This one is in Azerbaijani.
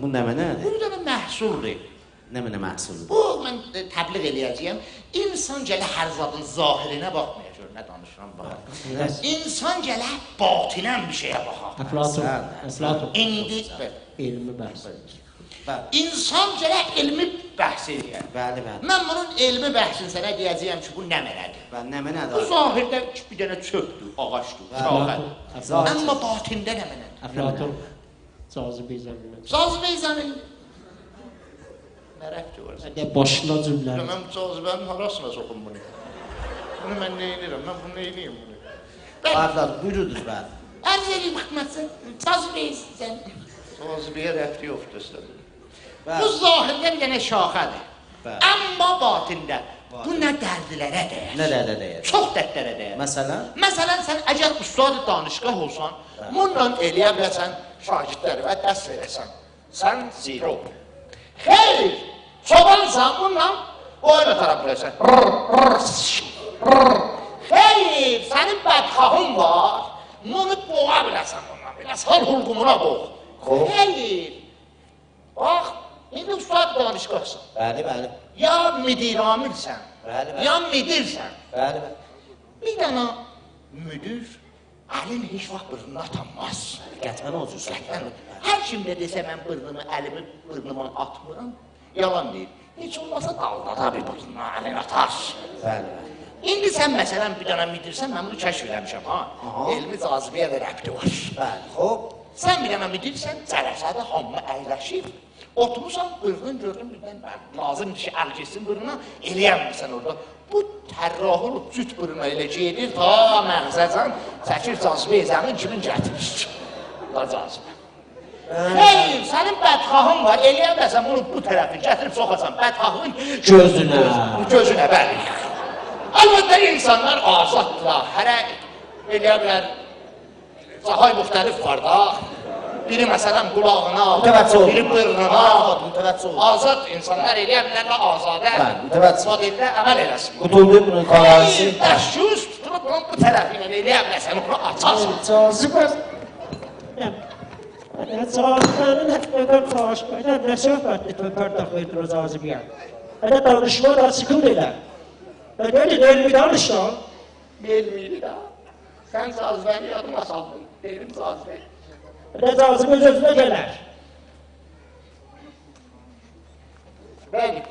Bu nə mənədir? Bu bir dənə məhsuldur. Nə mənə məhsuldur? Bu mən təbliğ eləyəcəyəm. İnsan gələ hər zadın zahirinə baxmaya gör nə danışıram bax. İnsan gələ batinən bir şeyə baxa. Əflatun, Əflatun İndi elmi bəhs edir. Bəli, İnsan gələ elmi bəhs eləyər. bəli, bəli. Mən bunun elmi bəhsini sənə deyəcəyəm ki, bu nə mənədir? Bəli, nə mənədir? Bu zahirdə bir dənə çöpdür, ağacdır, şaxədir. Əflatun, Amma batində nə mənədir? Əflatun cazibə zəminə. Cazibə zəmin nə rəbti var? Nə başla cümləni. Mən cazibənin harasına soxum bunu? Bunu mən nə edirəm? Mən bunu nə edeyim bunu? Bəli, Əflatun, buyurudunuz bəli. ərz edeyim xidmətçi, cazibəyə zəmin. Cazibəyə rəbti yoxdur üstədir. Bu Bəli. zahirdə bir dənə şaxədir. Bəli. Amma batində bu nə dərdlərə dəyər. Nə dərdə dəyər? Çox dərdlərə dəyər. Məsələn? Məsələn, sən əgər ustad danışqah olsan, bununla eləyə biləsən şagirdləri və dərs verəsən. Sən zero. Xeyr, çobansan, bununla oyun atara bilərsən. Xeyr, sənin bədxahın var, bunu boğa biləsən bununla. Belə sal hulqumuna boğ. Xoş. Xeyr. Bax, indi ustad danışqahsan. Bəli, bəli. Ya müdir amilsən, Bəli, bəli. ya müdirsən. Bəli, bəli. Bir dənə müdir əlin heç vaxt burnuna atanmaz. Qətmən o cür Qətlən. Hər kim də desə mən burnumu, əlimi burnuma atmıram, yalan deyir. Heç olmasa daldada bir burnuna əlini atar. Bəli, bəli. İndi sən məsələn bir dənə müdirsən, mən bunu kəşf eləmişəm ha. Aha. Elmi cazibəyə də rəbti var. Bəli, xoş. Sən bir dənə müdirsən, cələsədə hamı əyləşib, oturmusan, burnun gördün birdən lazımdır ki, əl getsin burnuna, eləyəmirsən orada. Bu tərrah olub cüt burnuna elə gedir, ta məğzəcan çəkir cazibə zəmin kimin gətirir. Da cazibə. Xeyr, sənin bədxahın var, eləyəməsən bunu bu tərəfi gətirib soxasan bədxahın Gözünə. Gözünə, bəli. Əlbəttə insanlar azaddırlar, hərə eləyə bilər, cahay müxtəlif var da. Biri məsələn qulağına, Mütəvəccüh olun. biri burnuna. Azad, mütəvəccüh olun. Azad insanlar eləyə bilərlər azadə. Bəli, mütəvəccüh. Modeldə əməl eləsin. Qutuldu bunun xalası. Dəşgüz tutulub bunun bu tərəfi ilə eləyə bilərsən, onu açarsan. Cazibə Cazibənin həqiqətən xahiş edən nə söhbətdir pərdəx verdin o cazibəyə. Hələ danışma da sıxıl elə. Və gəlin elmi danış da. Elmiydi da. Sən cazibəni yadıma saldın. Dedim cazibə. Hələ cazibə öz özünə gələr. Bəli.